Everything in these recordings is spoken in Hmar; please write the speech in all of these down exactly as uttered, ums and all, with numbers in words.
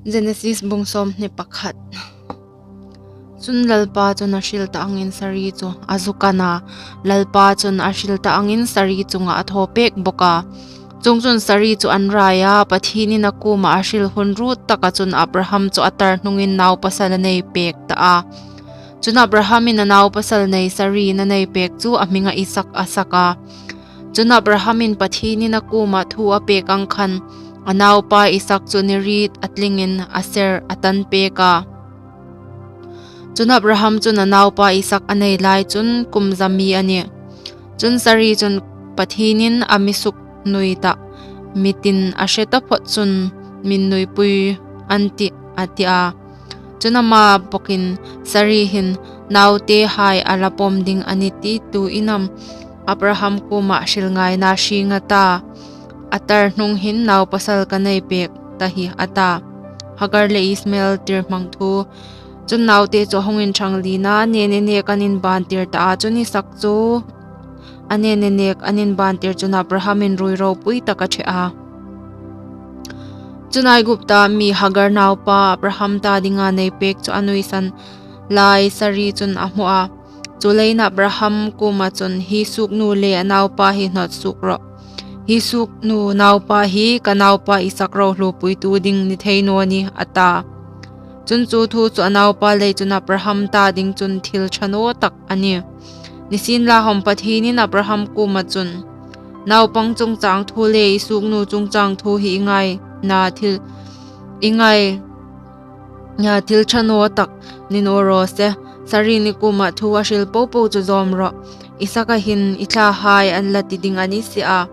Genesis bung sawmhni pakhat. Chun Lalpa chun a hril ta angin Sari chu a zuk a na. Lalpa chun a hril ta angin Sari chunga a thaw pek bawk a. Chuongchun Sari chu an rai a, Pathienin a kuoma a hril hun ruot taka chun Abraham chu a tar hnungin nau pasal a nei pek ta a. Chun Abrahamin a nau pasal nei Sari a nei pek chu a hminga Isak a sak a. Chun Abrahamin Pathienin a kuoma thu a pek ang khan, a naupa Isak chu ni riet a tlingin a ser a tan pek a. Chun Abraham chun a naupa Isak a nei lai chun kum za mi a nih. Chun Sari chun Pathienin a mi suk nui ta, mi tin a hre ta phawt chun min nuipui an tih, a ti a. Chun ama bawkin Sari hin, naute hai a la pawm ding a ni ti tuin am Abraham kuoma hril ngaina hring a ta? A tar hnung hin nau pasal ka nei pek ta hi, a ta. Hagar le Ismael tirhmang thu. Chun naute chu a hung inṭhang lien a, a nene nek an inbantir ta a. Chun Isak chu a nene nek an inbantir chun Abrahamin ruoi ropui tak a ṭhe a. Chun Aigupta mi Hagar naupa Abraham ta dinga nei pek chu a nuisan lai Sari chun a hmu a. Chuleiin Abraham kuoma chun, hi suoknu le a naupa hi hnawt suok rawh. Hi suoknu naupa hi ka naupa Isak rohluoipuitu ding ni thei naw nih, a ta. Chun chu thu chu a naupa lei chun Abraham ta ding chun thil ṭha naw tak a nih. Nisienlakhawm Pathienin Abraham kuoma chun, naupang chungchang thu le i suoknu chungchang thu hi i ngaina thil, i ngai, a, thil ṭha naw tak ni naw raw se. Sari i kuoma thu a hril po po chu zawm rawh. Isaka hin i thlahai an la ti ding a ni si a.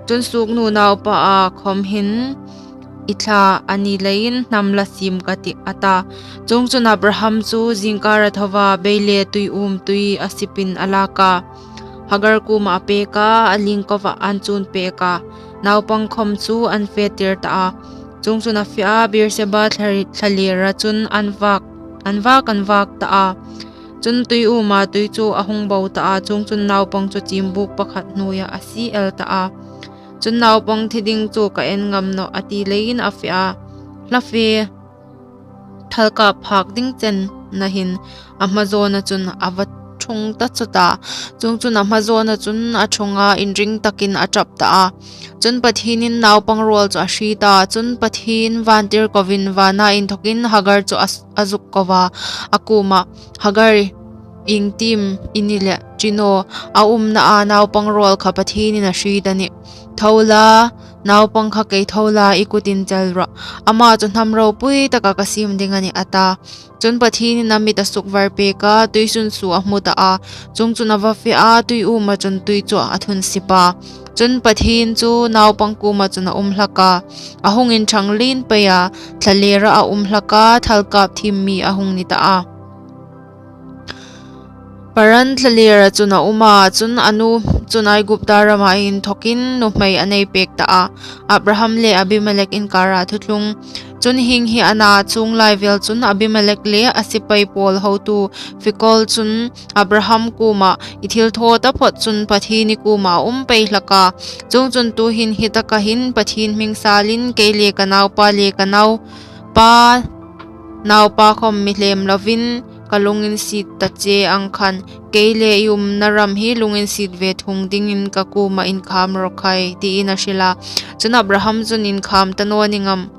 Chun suoknu naupa a khawm hin i thla a ni leiin hnam la siem ka tih, a ta. Chuongchun Abraham chu zingkar a tho a, bei le tui um tui a sipin a lak a. Hagar kuoma a pek a, a lingkova an chun pek a. Naupang khawm chu an fetir ta a. Chuongchun a fe a, Beerseba thla-, thlalera chun an vak, an vak, an vak ta a. Chun tui uma tui chu a hung bo ta a. Chuongchun naupang chu chimbuk pakhat hnuoia a sie el ta a. Chun naupang thi ding chu ka en ngam nawh, a ti leiin a fe a. Hla fe thalkap phak ding chenna hin a hma zawna chun a va ṭhung ta chut a. Chuongchun a hma zawna chun a ṭhung a, inring takin a ṭap ta a. Chun Pathienin naupang ruol chu a hriet a. Chun Pathien vantirkoin vana inthokin Hagar chu a, a zuk ko a, a kuoma, Hagar, iengtin i ni le? Ṭi naw, a umnaa naupang ruol kha Pathienin a hriet a nih. Tho la, naupang kha kei tho la, i kutin chel rawh. Ama chu hnam ropui taka ka siem ding a nih, a ta. Chun Pathienin a mit a suk var pek a, tuisunsuo a hmu ta a. Chuongchun a va fe a, tui uma chun tui chu a thun sip a. Chun Pathien chu naupang kuoma chun a um hlak a. A hung inṭhang lien pei a, thlalera a um hlak a, thalkap thiem mi a hung ni ta a. Paran thlalera chun a um a, chun a nu chun Aigupta rama inthokin nuhmei a nei pek ta a. Abraham le Abimelek inkara thuthlung. Chun hieng hi a na, chuong lai vel chun Abimelek le a sipai pawl hotu Fikol chun Abraham kuoma, i thilthaw taphawt chun Pathien i kuoma a um pei hlak a. Chuongchun tuhin hi taka hin Pathien hming salin kei le ka naupa le ka naupa naupa khawm mi hlem lovin ka lunginsiet ta che ang khan, kei le i umna ram hi lunginsiet ve thung dingin ka kuoma inkham raw khai, tiin a hril a. Chun Abraham chun, inkham ta naw ni ngam,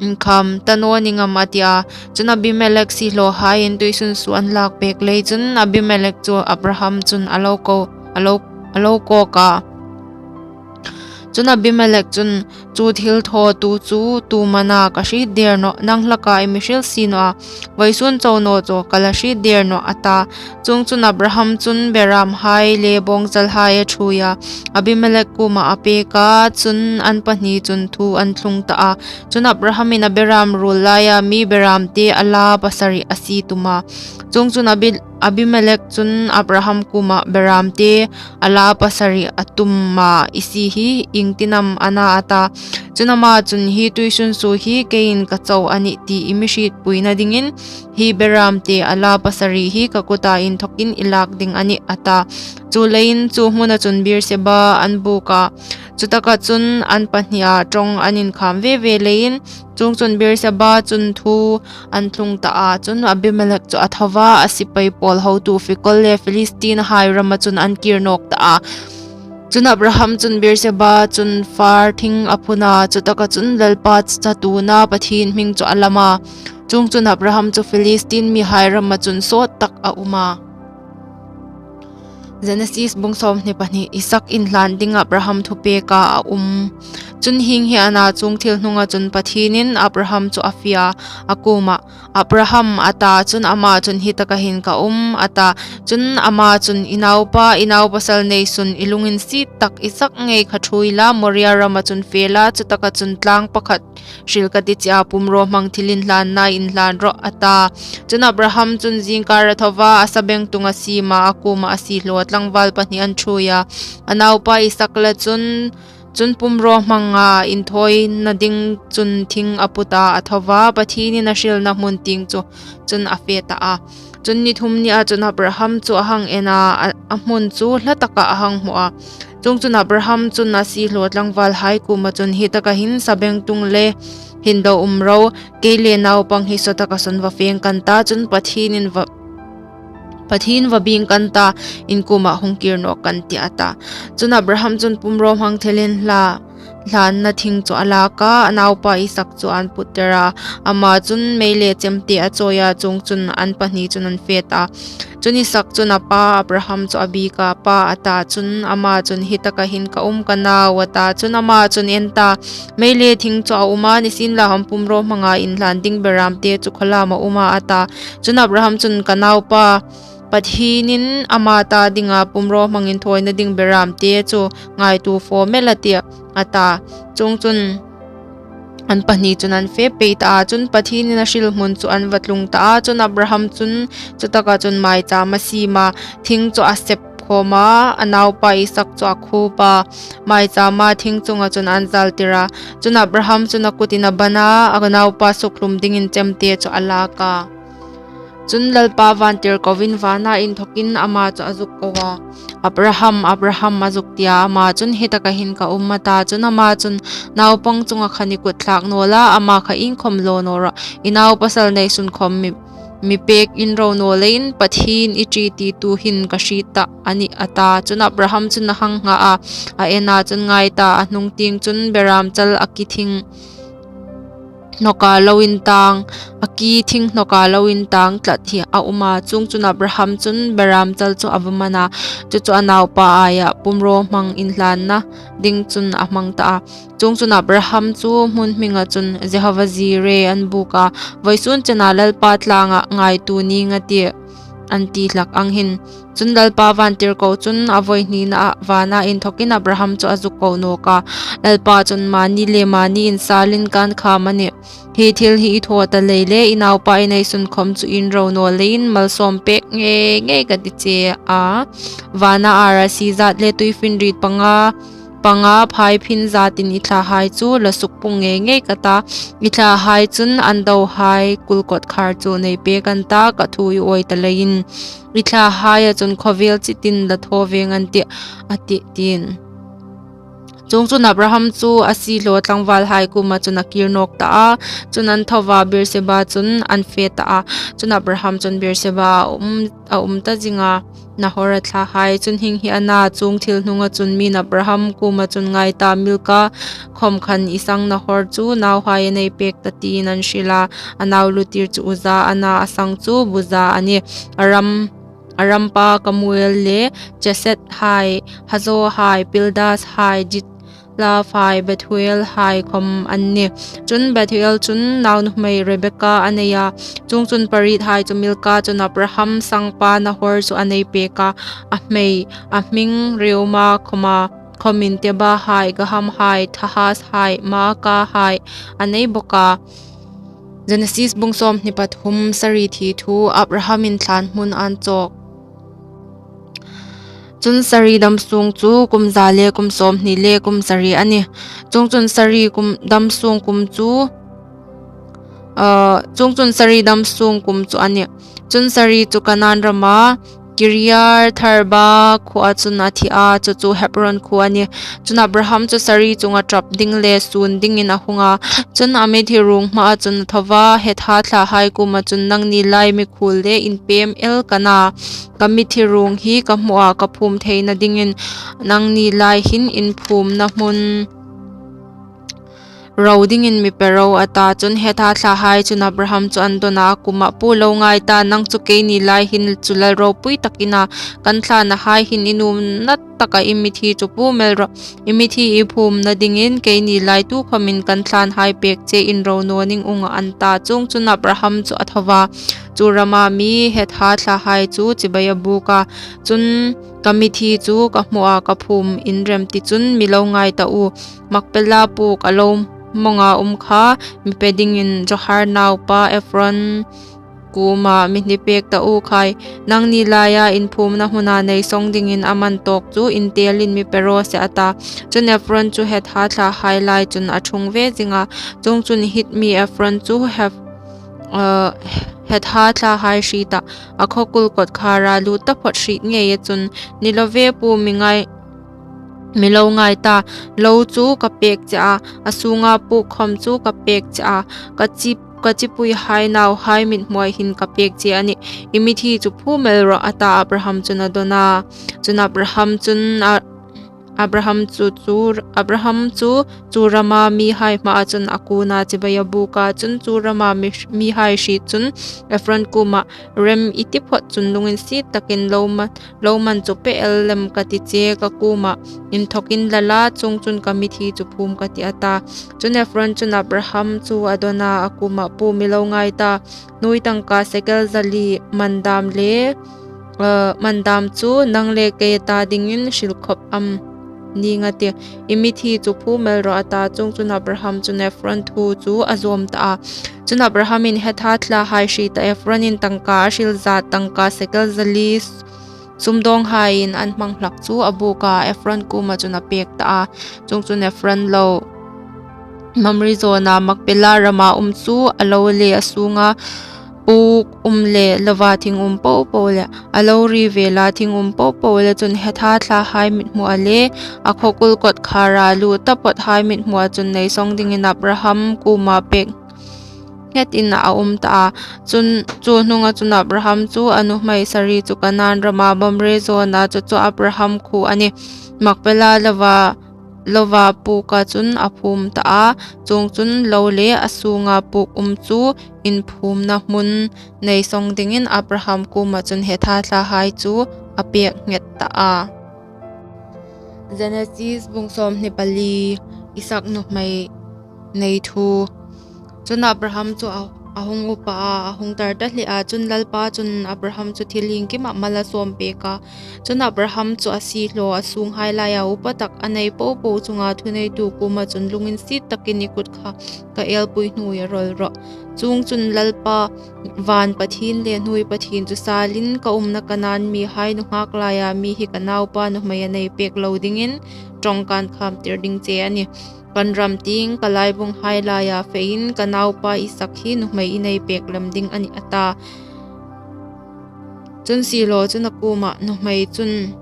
inkham ta naw ni ngam, a ti a. Chun Abimelek siehlawhaiin tuisunsuo an lak pek lei chun Abimelek chu Abraham chun a lo ko, a lo, a lo kawk a. Chun Abimelek chun, chu thilthawtu chu tu am a na ka hriet der nawh, nang hlaka i mi hril si naw a, vawisun chau naw chu ka la hriet der nawh, a ta. Chuongchun Abraham chun beramhai le bawngchalhai a ṭhuoi a, Abimelek kuoma a pek a, chun an pahni chun thu an thlung ta a. Chun Abrahamin a beram ruol laia mi beramte a la pasari a sie tum a. Chuongchun Abi-, Abimelek chun Abraham kuoma, beramte a la pasari a tum a i sie hi iengtin am a na, a ta. Chun ama chun, hi tuisunsuo hi keiin ka chau a nih ti i mi hrietpuina dingin hi beramte a la pasari hi ka kuta inthokin i lak ding a nih, a ta. Chuleiin chu hmuna chun Beerseba an buk a. Chutaka chun an pahnia ṭawng an inkham ve ve leiin, chuongchun Beerseba chun thu an thlung ta a. Chun Abimelek chu a tho va, a sipai pawl hotu Fikol le Philistine hai rama chun an kir nawk ta a. Chun Abraham chun Beerseba chun far thing a phun a, chutaka chun Lalpa chatuona Pathien hming chu a lam a. Chuongchun Abraham chu Philistine mihai rama chun sawt tak a um a. Genesis bung sawmhni pahni. Isak inhlan ding Abraham thupeka a um. Chun hieng hi a na, chuong thil hnunga chun Pathienin Abraham chu a fiel a, a kuomah, "Abraham," a ta. Chun ama chun, "Hitaka hin ka um," a ta. Chun ama chun, "I naupa, i naupasal neisun, i lunginsiet tak Isak ngei kha ṭhuoi la, Moria rama chun fe la, chutaka chun tlang pakhat hril ka ti che a, pumraw hmang thilinhlanna inhlan rawh," a ta. Chun Abraham chun zingkar a tho va, a sabengtung a siem a, a kuoma a siehlaw tlangval pahni an ṭhuoi a, a naupa Isak la chun, chun pumraw hmanga inthawina ding chun thing a put a, a tho va, Pathienin a hrilna hmun tieng chu chun a fe ta a. Chun ni thum nia chun Abraham chu a hang en a, a, a hmun chu hla taka a hang hmu a. Chuongchun Abraham chun a siehlaw tlangvalhai kuoma chun, "Hitaka hin sabengtung le hin lo um ro, kei le naupang hi sawtaka sawn va feng kan ta, chun Pathienin va, Pathien va bieng kan ta, in kuoma hung kir nawk kan tih," a ta. Chun Abraham chun pumraw hmang thilinhla, hlanna thing chu a lak a, a naupa Isak chu an put tir a, ama chun mei le chemte a chawi a, chuongchun an pahni chun an fe ta. Chun Isak chun a pa Abraham chu a biek a, "Pa," a ta. Chun ama chun, "Hitaka hin ka um ka nau," a ta. Chun ama chun, "En ta, mei le thing chu a um a, nisienlakhawm pumraw hmanga inhlan ding beramte chu khawlam a um a," a ta. Chun Abraham chun, "Ka naupa, Pathienin ama ta dinga pumraw hmang inthawina ding beramte chu ngaituo fawm el a tih," a ta. Chuongchun an pahni chun an fe pei ta a, chun Pathienin a hril hmun chu an va tlung ta a. Chun Abraham chun chutaka chun maicham a siem a, thing chu a sep khawm a, a naupa Isak chu a khup a, maichama thing chunga chun an zal tir a. Chun Abraham chun a kutin a ban a, a naupa sukhlum dingin chemte chu a lak a. Chun Lalpa vantirkoin vana inthokin ama chu a zuk ko a, "Abraham, Abraham," a zuk ti a. Ama chun, "Hitaka hin ka um," a ta. Chun ama chun, "Naupang chunga khan i kut thlak naw la, ama kha iengkhawm lo naw rawh. I naupasal neisun khawm mi, mi pek in ro naw leiin Pathien i ṭi ti tuhin ka hriet ta a nih," a ta. Chun Abraham chun a hang ngha a, a en a, chun ngai ta, a hnung tieng chun beram chal a kithing hnawka lo intang, a kithing hnawka lo intang tlat hi a um a. Chuongchun Abraham chun beram chal chu a va man a, chu chu a naupa aia pumraw hmang inhlanna ding chun a hmang ta a. Chuongchun Abraham chu hmun hminga chun Jehovah Jireh an buk a, "Vawisun chena Lalpa tlanga ngaituo ning a tih," an ti hlak ang hin. Chun Lalpa vantirko chun a vawi hnina a vana inthokin Abraham chu a zuk ko nawk a. Lalpa chun, "Mani le mani insalin kan kham a nih. Hi thil hi i thaw ta lei le i naupa i neisun khawm chu in ro naw leiin malsawm pek ngei ngei ka ti che a. Vana arasi zat le tuifinriet panga, panga phaiphin zatin i thlahai chu la sukpung ngei ngei ka ta. I thlahai chun an dohai kulkot khar chu nei pek an ta, ka thu i awi ta leiin. I thlahaia chun khawvel chitin la thaw veng an tih," a tih, tiin. Chuongchun Abraham chu a siehlaw tlangvalhai kuoma chun a kir nawk ta a, chun an tho va, Beerseba chun an fe ta a. Chun Abraham chun Beerseba a um, a um ta zing a, Nahor a thlahai. Chun hieng hi a na, chuong thil hnunga chun mi'n Abraham kuoma chun, "Ngai ta, Milka khawm khan i sang Nahor chu nauhai a nei pek ta," tiin an hril a. A nau lutir chu Uza a na, a sang chu Buza a nih. Aram, Aram pa Kemuel le Chesed hai, Hazo hai, Pildas hai, Jidlaf hai, Bethuel hai khawm an nih. Chun Bethuel chun naunuhmei Rebeka a nei a. Chuongchun Parit hai chu Milka chun Abraham sangpa Nahor chu a nei pek a. A hmei, a hming Reuma khawma, khawmin Teba hai, Gaham hai, Tahas hai, Maaka hai a nei bawk a. Genesis bung sawmhni pathum. Sari thi thu. Abraham inthlan hmun an chawk. Chun Sari dam sung chu kum za le kum sawmhni le kum sari a nih. Chuongchun Sari kum, dam sung kum chu, ah, chuongchun Sari dam sung kum chu a nih. Chun Sari chu Kanan rama Kiriath-arba khuoa chun a thi a, chu chu Hebron khuo a nih. Chun Abraham chu Sari chunga ṭap ding le sun dingin a hung a. Chun a mithi ruong hmaa chun a tho va, Heth thlahai kuoma chun, "Nangni lai mi khuol le inpem el ka na. Ka mithi ruong hi ka hmuha ka phum theina dingin nangni lai hin inphumna hmun ro dingin mi pe ro," a ta. Chun Heth thlahai chun Abraham chu an dawn a, a kuomah, "Pu, lo ngai ta, nang chu keini lai hin chu lal ropui tak i na. Kan thlanahai hin i nuomna taka i mithi chu phum el rawh. I mithi i phumna dingin keini lai tukhawmin kan thlanhai pek che inro naw ning ung," an ta. Chuongchun Abraham chu a tho va, chu rama mi Heth thlahai chu chibai a buk a. Chun, "Ka mithi chu ka hmuha ka phum in rem ti chun mi lo ngai ta u. Makpela puk a lo monga um kha mi pe dingin Zohar naupa Efron kuoma mi hni pek ta u khai. Nangni laia inphumna hmuna nei sawng dingin a man tawk chu intelin mi pe raw se," a ta. Chun Efron chu Heth thlahai lai chun a ṭhung ve zing a. Chuongchun Hit mi Efron chu Heth, eh, Heth thlahai hrieta, a khawkul kawtkhara lut taphawt hriet ngeia chun, "Ni lo ve pu, mi ngai, mi lo ngai ta, lo chu ka pek che a, a sunga puk khawm chu ka pek che a, ka chi, ka chipuihai nauhai mithmuah hin ka pek che a nih. I mithi chu phum el rawh," a ta. Abraham chun a dawn a. Chun Abraham chun a, Abraham chu, chu, Abraham chu chu rama mihai hmaa chun a kun a, chibai a buk a. Chun chu rama mi, mihai hriet chun Efron kuomah, "Rem i ti phawt chun lunginsiet takin lo man, lo man chu pe el lem ka ti che, ka kuoma inthawkin la la, chuongchun ka mithi chu phum ka tih," a ta. Chun Efron chun Abraham chu a dawn a, a kuomah, "Pu, mi lo ngai ta, hnuoi tangka sekel zali man dam le, eh, man dam chu nang le kei ta dingin hril khawp am ning a tih. I mithi chu phum el rawh," a ta. Chuongchun Abraham chun Efron thu chu a zawm ta a. Chun Abrahamin Heth thlahai hrieta Efronin tangka a hril zat tangka sekel zali sumdawnghaiin an hmang hlak chu a buk a, Efron kuoma chun a pek ta a. Chuongchun Efron lo Mamre zawna Makpela rama um chu a lo le a sunga puk um le lova thing um po po le a lo ri vela thing um po po le chun Heth thlahai mithmuah le a khawkul kawtkhara lut taphawthai mithmuah chun nei sawng dingin Abraham kuoma pek nghetin a um ta a. Chun chu hnunga chun Abraham chu a nuhmei Sari chu Kanan rama Mamre zawna chu, chu Abraham khuo a nih. Makpela lova, lova puka chun a phum ta a. Chuongchun lo le a sunga puk um chu inphumna hmun nei sawng dingin Abraham kuoma chun Heth thlahai chu a pek nghet ta a. Genesis bung sawmhni pali, Isak nuhmei nei thu. Chun Abraham chu a, a hung upa a, a hung tar ta hle a. Chun Lalpa chun Abraham chu thil iengkima mal a sawm pek a. Chun Abraham chu a siehlaw a sunghai laia upa tak a nei po po chunga thuneitu kuoma chun, "Lunginsiet takin i kut kha ka elpui hnuoia rawl rawh. Chuongchun Lalpa van Pathien le hnuoi Pathien chu salin ka umna Kanan mihai nunghak laia mi hi ka naupa nuhmei a nei pek lo dingin ṭawngkân khâmtir ding che a nih. Kan ram tieng ka laibunghai laia fein ka naupa Isak hi nuhmei i nei pek lem ding a nih," a ta. Chun siehlaw chun a kuomah, "Nuhmei chun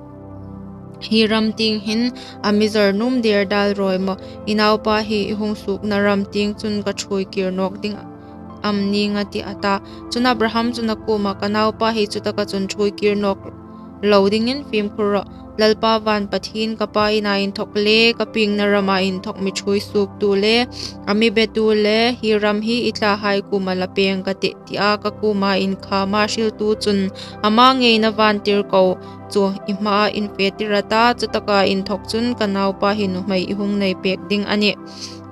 hi ram tieng hin a mi zawr nuom der dal rawi maw? I naupa hi i hung suokna ram tieng chun ka ṭhuoi kir nawk ding am ning a tih," a ta. Chun Abraham chun a kuomah, "Ka naupa hi chutaka chun ṭhuoi kir nawk lo dingin fimkhur rawh. Lalpa van Pathien, ka pa ina inthawk le ka piengna rama inthawk mi ṭhuoi suoktu le a mi betu le hi ram hi i thlahai kuoma la pêng ka tih, tia ka kuoma inkhâma hriltu chun ama ngeina vântirko chu i hmaa infe tir a ta, chutaka inthawk chun ka naupa hi nuhmei i hung nei pek ding a nih.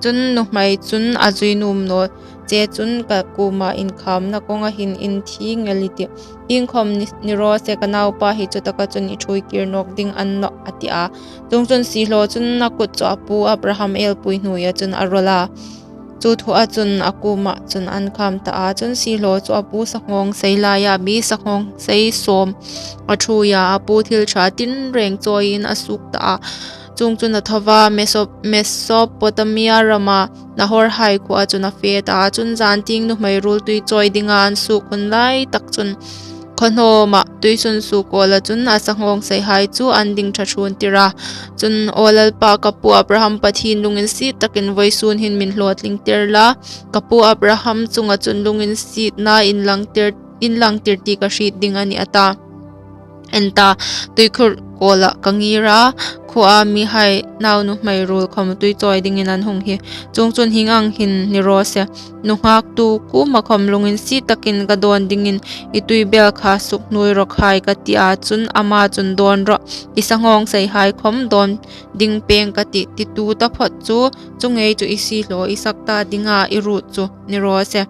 Chun nuhmei chun a zui nuom naw che chun ka kuoma inkhâmna kawnga hin in thi ngei i tih. Iengkhawm ni, ni raw se, ka naupa hi chutaka chun i ṭhuoi kir nawk ding a ni nawh," a ti a. Chuongchun siehlaw chun a kut chu a pu Abraham elpui hnuoia chun a rawl a. Chu thua chun a kuoma chun an khâm ta a. Chun siehlaw chu a pu sanghawng sei laia mi sanghawng sei sawm a ṭhuoi a, a pu thil ṭha tinrêng chawiin a suok ta a. Chuongchun a tho va, Meso-, Mesopotamia rama Nahorhai khuoa chun a fe ta a. Chun zântieng nuhmei ruoltui chawi dinga an suok hun lai tak chun Khaw hnawma tuisunsuo kuoma chun a sanghawngseihai chu an ding ṭha ṭhuon tir a. Chun, Aw Lalpa, ka pu Abraham Pathien, lunginsiet takin vawisun hin min hlawtlingtir la, ka pu Abraham chunga chun lunginsietna inlangtir, inlangtir ti ka hriet ding a nih, a ta. En ta, tuikhur kuoma ka ngir a, khuoa mihai naunuhmei ruol khawm tui chawi dingin an hung hi. Chuongchun hieng ang hin ni raw se, nunghak tu kuoma khawm lunginsiet takin ka dawn dingin i tuibel kha sukhnuoi rawk hai ka ti a, chun ama chun dawn rawh, i sanghawngseihai khawm dawn ding peng ka tih, titu taphawt chu, chu ngei chu i siehlaw Isak ta dinga i ruot chu ni raw se.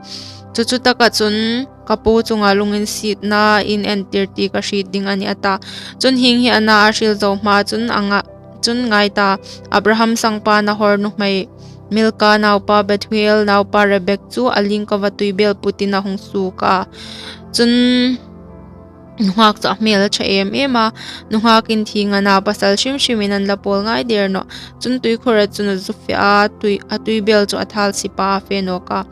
Chu chu taka chun ka pu chunga lunginsietna inentir ti ka hriet ding a nih, a ta. Chun hieng hi a na, a hril zo hma chun a nga, chun ngai ta, Abraham sangpa Nahor nuhmei Milka naupa Bethuel naupa Rebek chu a lingkova tuibel putin a hung suok a. Chun nunghak chu a hmel a ṭha em em a, nunghakin thienga na pasal hrim hrimin an la pawl ngai der nawh. Chun tuikhura chun a zu fe a, tui, a tuibel chu a thal sipa a fe nawk a.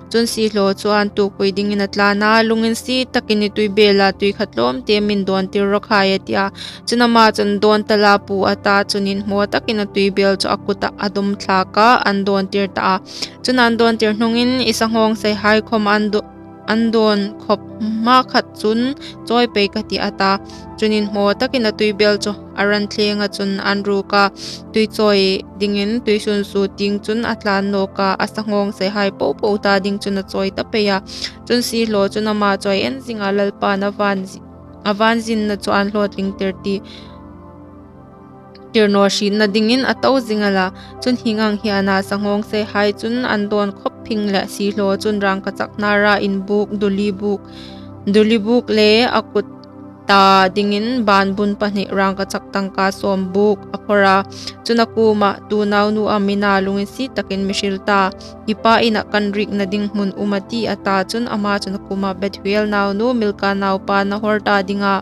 Chun siehlaw chu an tuokpui dingin a tlan a, lunginsiet takin i tuibela tui kha tlawmte min dawntir rawk hai, a ti a. Chun ama chun, dawn ta la pu, a ta, chun inhmaw takin a tuibel chu a kutah a dawm thlak a, an dawntir ta a. Chun an dawntir hnungin i sanghawngseihai khawm an dawn, an dawn khawp hma khat chun chawi pei ka tih, a ta. Chun inhmaw takin a tuibel chu a ran thleng a, chun an ruk a, tui chawi dingin tuisunsuo tieng chun a tlan nawk a, a sanghawngseihai popo ta ding chun a chawi ta pei a. Chun siehlaw chun ama chawi en zinga Lalpan a van zi-, a van zinna chu an hlawtlingtir ti, tir naw hrietna dingin a to zing a la. Chun hieng ang hi a na, sanghawngseihai chun an dawn khawp phing leh siehlaw chun rangkachak hnara inbuk, duli buk, duli buk le a kut ta dingin banbun pahni rangkachak tangka sawm buk a phawr a. Chun a kuoma, tu naunu am i na, lunginsiet takin mi hril ta, i pa inah kan rikna ding hmun um a tih, a ta. Chun ama chun a kuoma, Bethuel naunu Milka naupa Nahor ta dinga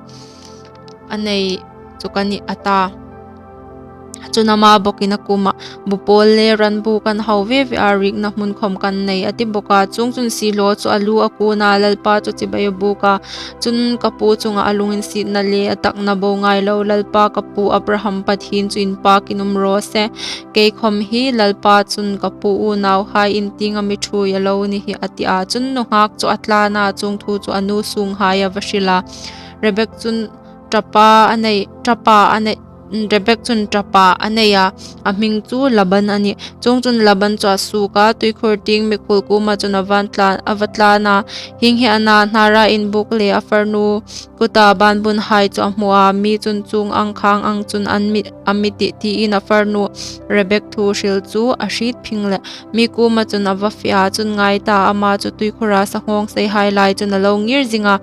a nei chu ka nih, a ta. Chun ama bawkin a kuoma, bu pawl le ran bu kan hau ve ve a, rikna hmun khawm kan nei, a ti bawk a. Chuongchun siehlaw chu a lu a kun a, Lalpa chu chibai a buk a. Chun ka pu chunga a lunginsietna le a takna bo ngai lo Lalpa, ka pu Abraham Pathien chu inpakin um raw se. Kei khawm hi Lalpa chun ka pu unauhai in tienga mi ṭhuoi a lo ni hi, a ti a. Chun nunghak chu a tlan a, chuong thu chu a nu sunghai a va hril a. Rebek chun ṭapa a nei, ṭapa a nei, Rebek chun ṭapa a nei a, a hming chu Laban a nih. Chuongchun Laban chu a suok a, tuikhur tieng mikhul kuoma chun a van tlan, a va tlan a. Hieng hi a na, hnara inbuk le a farnu kuta banbunhai chu a hmu a, mi chun chuong ang khang ang chun an mi, a mi tih, tiin a farnu Rebek thu hril chu a hriet phing leh mi kuoma chun a va fe a. Chun ngai ta, ama chu tuikhura sanghawngseihai lai chun a lo ngir zing a.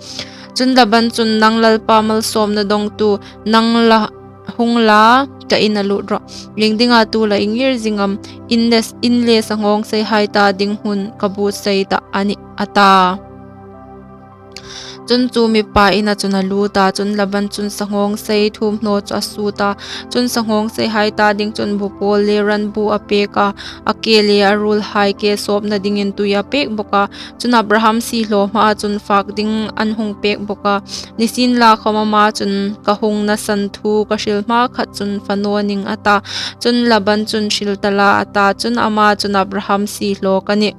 Chun Laban chun, nang Lalpa malsawmna dawngtu, nang la hung la, ka inah lut rawh. Ieng dinga tu la i ngir zing am? In le, in le sanghawngseihai ta ding hmun ka buotsai ta a nih, a ta. Chun chu mipa inah chun a lut a, chun Laban chun sanghawngsei thuomhnaw chu a sut a. Chun sanghawngseihai ta ding chun bu pawl le ran bu a pek a, a ke le a ruolhai ke sawpna dingin tui a pek bawk a. Chun Abraham siehlaw hmaa chun fak ding an hung pek bawk a. Nisienlakhawm ama chun, ka hungna san thu ka hril hma khat chun fa naw ning, a ta. Chun Laban chun, hril ta la, a ta. Chun ama chun, Abraham siehlaw ka nih.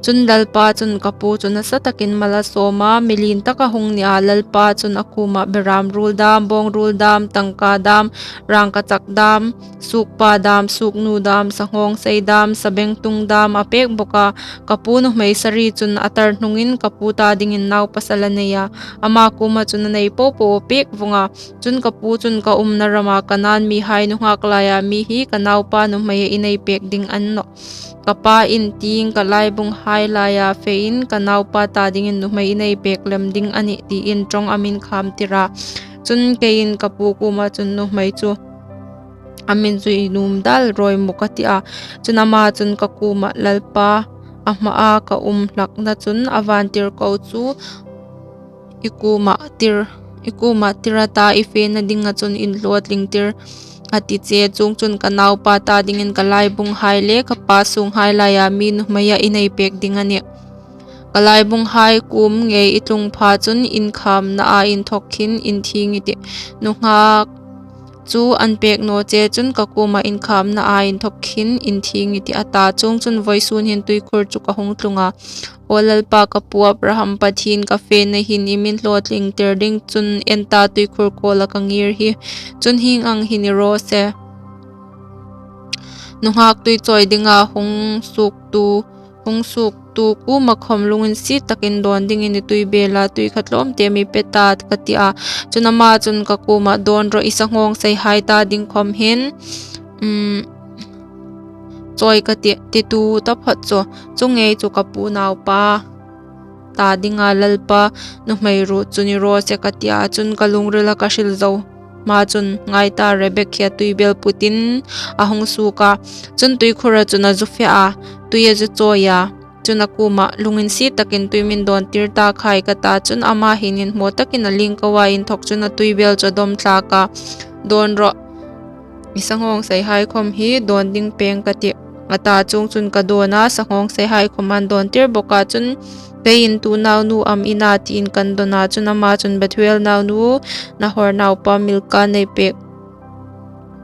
Chun Lalpa chun ka pu chu nasa takin mal a sawm a, mi lien tak a hung ni a, Lalpa chun a kuoma beram ruol dam, bawng ruol dam, tangka dam, rangkachak dam, sukpa dam, suknu dam, sanghawngsei dam, sabengtung dam a pek bawk a. Ka pu nuhmei Sari chun a tar hnungin ka pu ta dingin nau pasal a nei a, ama kuoma chun a nei popo a pek vawng a. Chun ka pu chun, ka umna rama Kanan mihai nunghak laia mi hi ka naupa nuhmei i nei pek ding a ni nawh. Ka pa in tieng ka laibunghai laia fein ka naupa ta dingin nuhmei i nei pek lem ding a nih, tiin ṭawng a min kham tir a. Chun keiin ka pu kuoma chun nuhmei chu a min zui nuom dal rawi maw ka ti a. Chun ama chun ka kuoma, Lalpa a hmaa ka um hlakna chun a vantirko chu i kuoma tir, i kuoma tir a ta, i fena dinga chun inhlawtlingtir a ti che. Chuongchun ka naupa ta dingin ka laibunghai le ka pa sunghai laia mi nuhmeia i nei pek ding a nih. Ka laibunghai kuom ngei i tlung pha chun inkhamnaa inthawk khin inthieng i tih. Nunghak chu an pek naw che chun ka kuoma inkhamnaa inthawk khin inthieng i tih, a ta. Chuongchun vawisun hin tuikhur chu ka hung tlung a. Aw Lalpa, ka pu Abraham Pathien, ka fena hin i min hlawtlingtir ding chun en ta, tuikhur kuoma ka ngir hi. Chun hieng ang hin ni raw se. Nunghak tui chawi dinga hung suoktu, hung suoktu kuoma khawm lunginsiet takin dawn dingin i tuibela tui kha tlawmte mi pe ta ka ti a. Chun ama chun ka kuoma, dawn rawh, i sanghawngseihai ta ding khawm hin, um, chawi ka tih, titu taphawt chu. Chu ngei chu ka pu naupa ta dinga Lalpa nuhmei ruot chu ni raw se ka ti a. Chun ka lungrila ka hril zo hma chun ngai ta, Rebek hi a tuibel putin a hung suok a. Chun tuikhura chun a zu fe a, tui a zu chawi a. Chun a kuoma, lunginsiet takin tui min dawntir ta khai ka ta. Chun ama hin inhmaw takin a liengko a, inthawk chun a tuibel chu a dawm thlak a. Dawn rawh, i sanghawngseihai khawm hi dawn ding peng ka tih, a ta. Chuongchun ka dawn a, sanghawngseihai khawm an dawntir bawk a. Chun keiin, tu naunu am i na, tiin kan dawn a. Chun ama chun, Bethuel naunu Nahor naupa Milka nei pek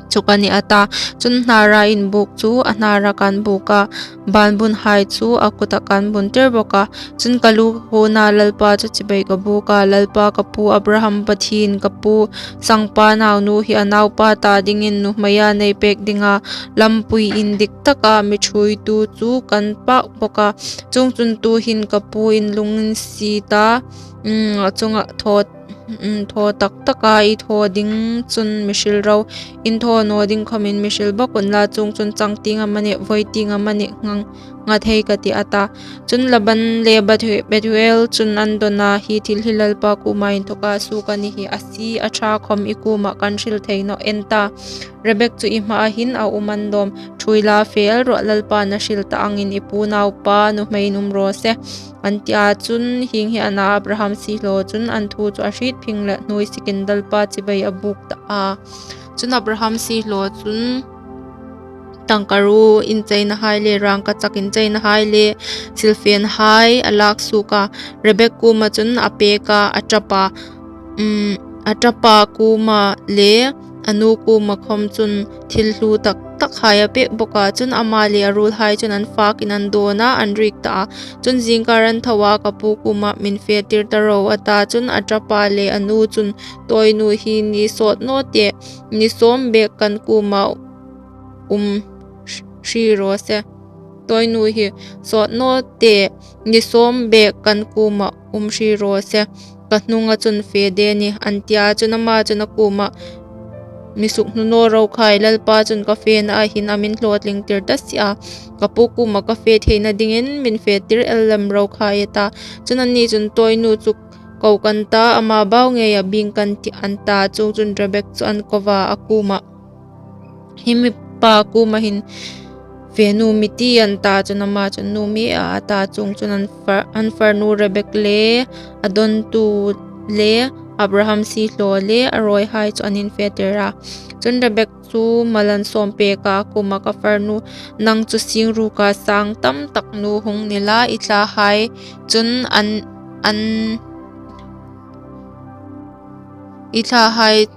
chu ka nih, a ta. Chun hnara inbuk chu a hnara kan buk a, banbunhai chu a kuta kan buntir bawk a. Chun ka lu huna Lalpa chu chibai ka buk a, Lalpa, ka pu Abraham Pathien, ka pu sangpa naunu hi a naupa ta dingin nuhmeia nei pek dinga lampui indik taka mi ṭhuoitu chu kan pek bawk a. Chuongchun tuhin ka pu in lunginsiet a, um, a chunga thaw, um, thaw tak taka i thaw ding chun mi hril ro, in thaw naw ding khawmin mi hril bawk unla, chuongchun changtieng amanih, vawiieng amanih hang nghat thei ka tih, a ta. Chun Laban le Bethu-, Bethuel chun an dawn a, hi thil hi Lalpa kuoma inthawka suok a ni hi, a sie a ṭha khawm i kuoma kan hril thei nawh, en ta. Rebek chu i hmaa hin a um an dawm, ṭhuoi la, fe el rawh, Lalpan a hril ta angin i pu naupa nuhmeiin um raw se, an ti a. Chun hieng hi a na, Abraham siehlaw chun an thu chu a hriet phing leh hnuoi siekin Lalpa chibai a buk ta a. Chun Abraham siehlaw chun tangkaruo incheinahai le rangkachak incheinahai le silfenhai a lak suok a, Rebek kuoma chun a pek a, a ṭapa, um, a ṭapa kuoma le a nu kuoma khawm chun thil hlu tak takhai a pek bawk a. Chun ama le a ruolhai chun an fakin an dawn a, an riek ta a. Chun zingkar an tho a, ka pu kuoma min fetir ta ro, a ta. Chun a ṭapa le a nu chun, tawinu hi ni sawt naw te, ni sawm bek kan kuoma um hri raw se. Tawinu hi sawt naw te, ni sawm bek kan kuoma um hri raw se, ka hnunga chun fe de ni, an ti a. Chun ama chun a kuoma, mi sukhnu naw ro khai, Lalpa chun ka fenaah hin a min hlawtlingtir ta si a, ka pu kuoma ka fe theina dingin min fetir el lem ro khai, a ta. Chun anni chun, tawinu chu ko kan ta, ama bau ngeia bieng kan tih, an ta. Chuongchun Rebek chu an ko a, a kuoma, hi mi pa kuoma hin fenu mi ti, an ta. Chun ama chun, nu mi a, a ta. Chuongchun an far, an farnu Rebek le a dawntu le Abraham siehlaw le a rawihai chu an infetir a. Chun Rebek chu mal an sawm pek a, a kuoma, ka farnu, nang chu singruka sang tam tak nu hung ni la, i thlahai chun an, an, i thlahai,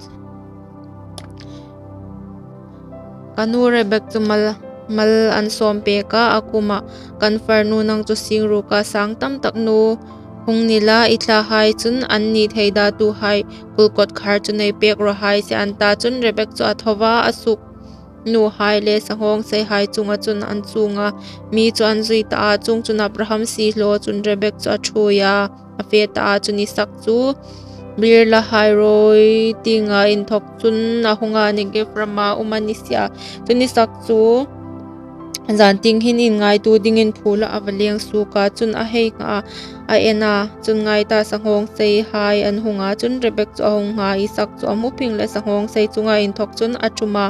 ka nu Rebek chu mal, mal an sawm pek a, a kuoma, kan farnu, nang chu singruka sang tam tak nu hung ni la, i thlahai chun an ni thei datuhai kulkot khar chu nei pek raw hai se, an ta. Chun Rebek chu a tho a, a suok nuhai le sanghawngseihai chunga chun an chuong a, mi chu an zui ta a. Chuongchun Abraham siehlaw chun Rebek chu a ṭhuoi a, a fe ta a. Chun Isak chu Beer-lahai rawi tienga inthawk chun a hung a, Negev rama um a ni si a. Chun Isak chu zantieng hin inngaituo dingin phula a va leng suok a, chun a hei ngha a, a en a, chun ngai ta, sanghawngseihai an hung a. Chun Rebek chu a hung ngha, Isak chu a hmu phing leh sanghawngsei chunga inthawk chun a ṭum a.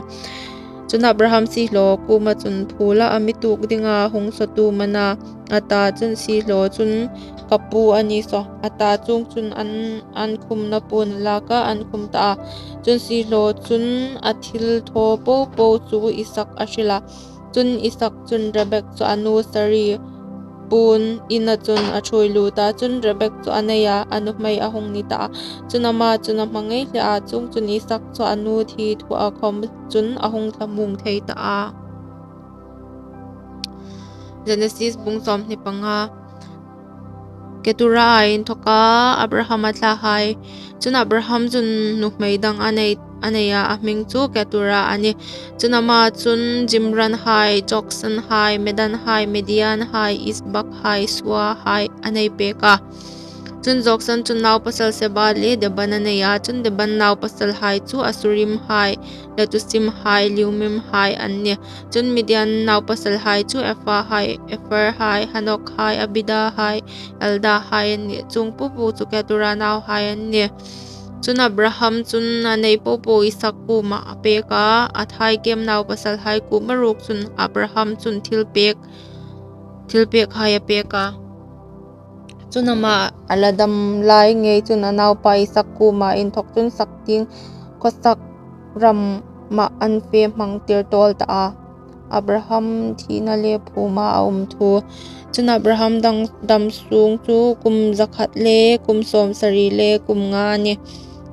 Chun Abraham siehlaw kuoma chun, phula a mi tuok dinga hung saw tu am a na, a ta. Chun siehlaw chun, ka pu a ni saw, a ta. Chuongchun an, an khumna puon a lak a, an khum ta a. Chun siehlaw chun a thil thaw po po chu Isak a hril a. Chun Isak chun Rebek chu a nu sari puon ina chun a ṭhuoi lût a. Chun Rebek chu a nei a, a nuhmei a hung ni ta a. Chun ama chun a hmangai hle a, chuongchun Isak chu a nu thi thua khawm chun a hung thlamuong thei ta a. Genesis bung sawmhni panga. Ketura a inthawka Abraham a thlahai. Chun Abraham chun nuhmei dang a nei, a nei a, a hming chu Ketura a nih. Chun ama chun Zimran hai, Joksan hai, Medan hai, Midian hai, Isbak hai, Sua hai a nei pek a. Chun Joksan chun naupasal Seba le Dedan a nei a. Chun Dedan naupasalhai chu Asurim hai, Letusim hai, Leumim hai an nih. Chun Midian naupasalhai chu Efa hai, Efer hai, Hanok hai, Abida hai, Elda hai an nih. Chuong po po chu Ketura nauhai an nih. Chun Abraham chun a nei po po Isak kuoma a pek a, a thai kem naupasalhai kuoma ruok chun Abraham chun thilpek, thilpek hai a pek a. Chun ama a la dam lai ngei chun a naupa Isak kuoma inthawk chun sak tieng khawsak ramah an fe hmang tir tawl ta a. Abraham thina le phuma a um thu. Chun Abraham dang, dam sung chu kum zakhat le kum sawmsari le kum nga a nih.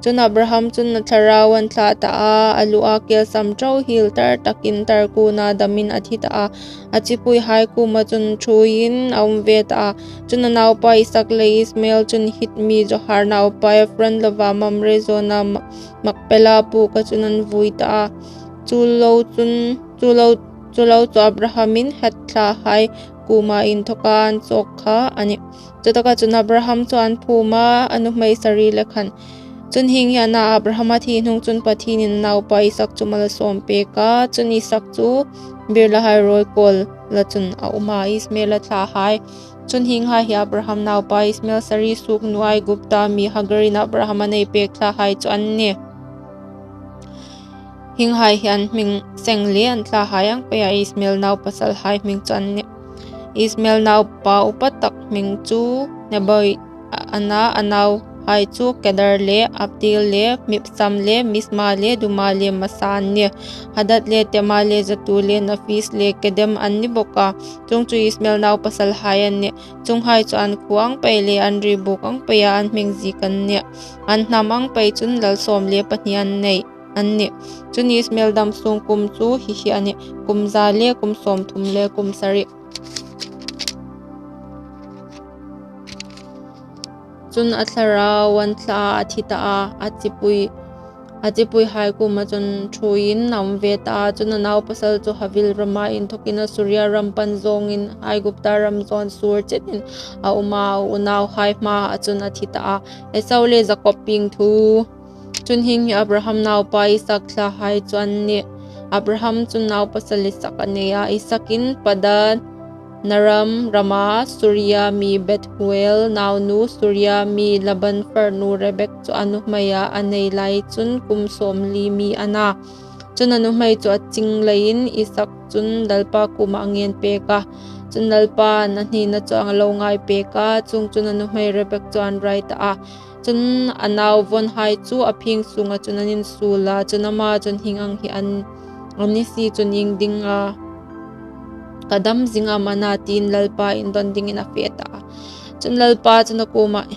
Chun Abraham chun a thlarau an thlah ta a, a lu a kelsam ṭo hiel tar takin tar kuna damin a thi ta a. A chipuihai kuoma chun ṭhuoiin a um ve ta a. Chun a naupa Isak le Ismael chun Hit mi Johar naupa Ephron lova Mamre zawna Ma-, Makpela puka chun an vui ta a. Chu lo chun, chu lo, chu lo chu Abrahamin Heth thlahai kuoma inthawka an chawk kha a nih. Chutaka chun Abraham chu an phum a, a nuhmei Sari le khan. Chun hieng hi a na, Abrahama thi hnung chun Pathienin a naupa Isak chu a malsawm pek a. Chun Isak chu Beer-lahai-roi kawla chun a um a, Ismaela thlahai. Chun hienghai hi Abraham naupa Ismael Sari suok nu Aigupta mi Hagarin Abraham a nei pek thlahai chu an nih. Hienghai hi an hming seng le an thlahai ang peia Ismael naupasalhai hming chu an nih. Ismael naupa upa tak hming chu Nebaioth a na, a nauhai chu Kedar le Adbeel le Mibsam le Misma le Duma le Massa an nih. Hadad le Tema le Jathu le Naphis le Kedem an ni bawk a. Chuong chu Ismael naupasalhai an nih. Chuonghai chu an khuo ang pei le an ri buk ang peia an hming ziek an nih. An hnam ang pei chun lal sawm le pahni an nei an nih. Chun Ismael dam sung kum chu hi hi a nih, kum za le kum sawmthum le kum sari. Chun a thlarau an thlah a, a thi ta a, a chipui, a chipuihai kuoma chun ṭhuoiin a um ve ta a. Chun a naupasal chu Havilah rama inthawkin Assuria ram pan zawngin Aigupta ram zawn sur chetin a um a, a unauhai hmaa chun a thi ta a. Esau le Jakob pieng thu. Chun hieng hi Abraham naupa Isak thlahai chu an nih. Abraham chun naupasal Isak a nei a, Isakin Paddan-aram rama Suria mi Bethuel naunu, Suria mi Laban farnu Rebek chu a nuhmeia a nei lai chun kum sawmli mi a na. Chun a nuhmei chu a ching leiin Isak chun Lalpa kuoma a ngen pek a. Chun Lalpan a hnina chu a lo ngai pek a, chuongchun a nuhmei Rebek chu an rai ta a. Chun a nau vawnhai chu a phing sunga chun an insuol a, chun ama chun hieng ang hi an, an ni si chun ieng dinga ka dam zing am a na tiin Lalpa indon dingin a fe ta a. Chun Lalpa chun a kuoma,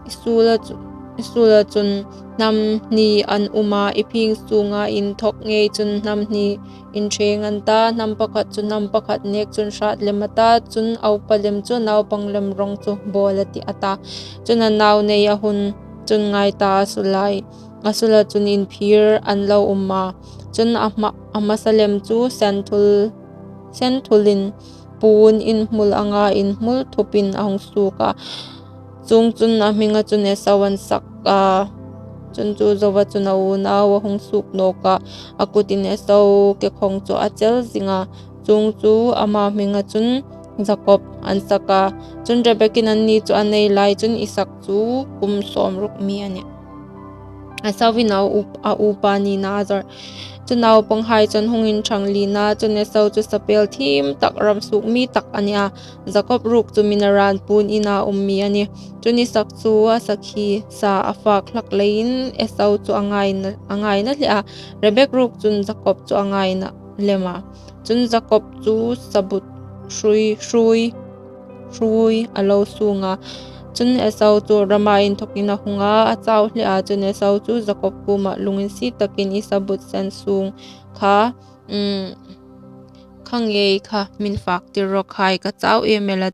I suola chu, i suola chun hnam hni an um a, i phing sunga inthawk ngei chun hnam hni inṭheng an ta, hnam pakhat chu hnam pakhat nek chun hrât lem a ta, chun a upa lem chu naupang lem rawng chu bawl a tih a ta. Chun a nau nei a hun chun ngai ta a suolai, a suola chun inphir an lo um a. Chun a hma, a hmasa lem chu senthul, senthulin puon inhmul anga inhmul thupin a hung suok a. Chuongchun a hminga chun Esau an sak a. Chun chu zoa chun a unau a hung suok nawk a, a kutin Esau kekhawng chu a chel zing a. Chuong chu ama hminga chun Jakob an sak a. Chun Rebekin anni chu a nei lai chun Isak chu kum sawmruk mi a nih. Esauin a u-, a upa nina a zawr. Chun naupanghai chu an hung inṭhang lien a, chun Esau chu sapêl thiem tak, ram suok mi tak a ni a. Jakob ruok chu mi naran puon ina um mi a nih. Chun Isak chu a sakhi sa a fak hlak leiin Esau chu a ngaina, a ngaina hle a. Rebek ruok chun Jakob chu a ngaina lem a. Chun Jakob chu sabut hrui, hrui, ṭhuoi a lo suong a. Chun, Esau chu Rama inthawkin a hung a, a chau hle a. Chun, Esau chu Jakob kuomah, Lunginsiet takin i sabutsen sung kha, um, kha ngei kha min fâktir raw khai, ka chau em el a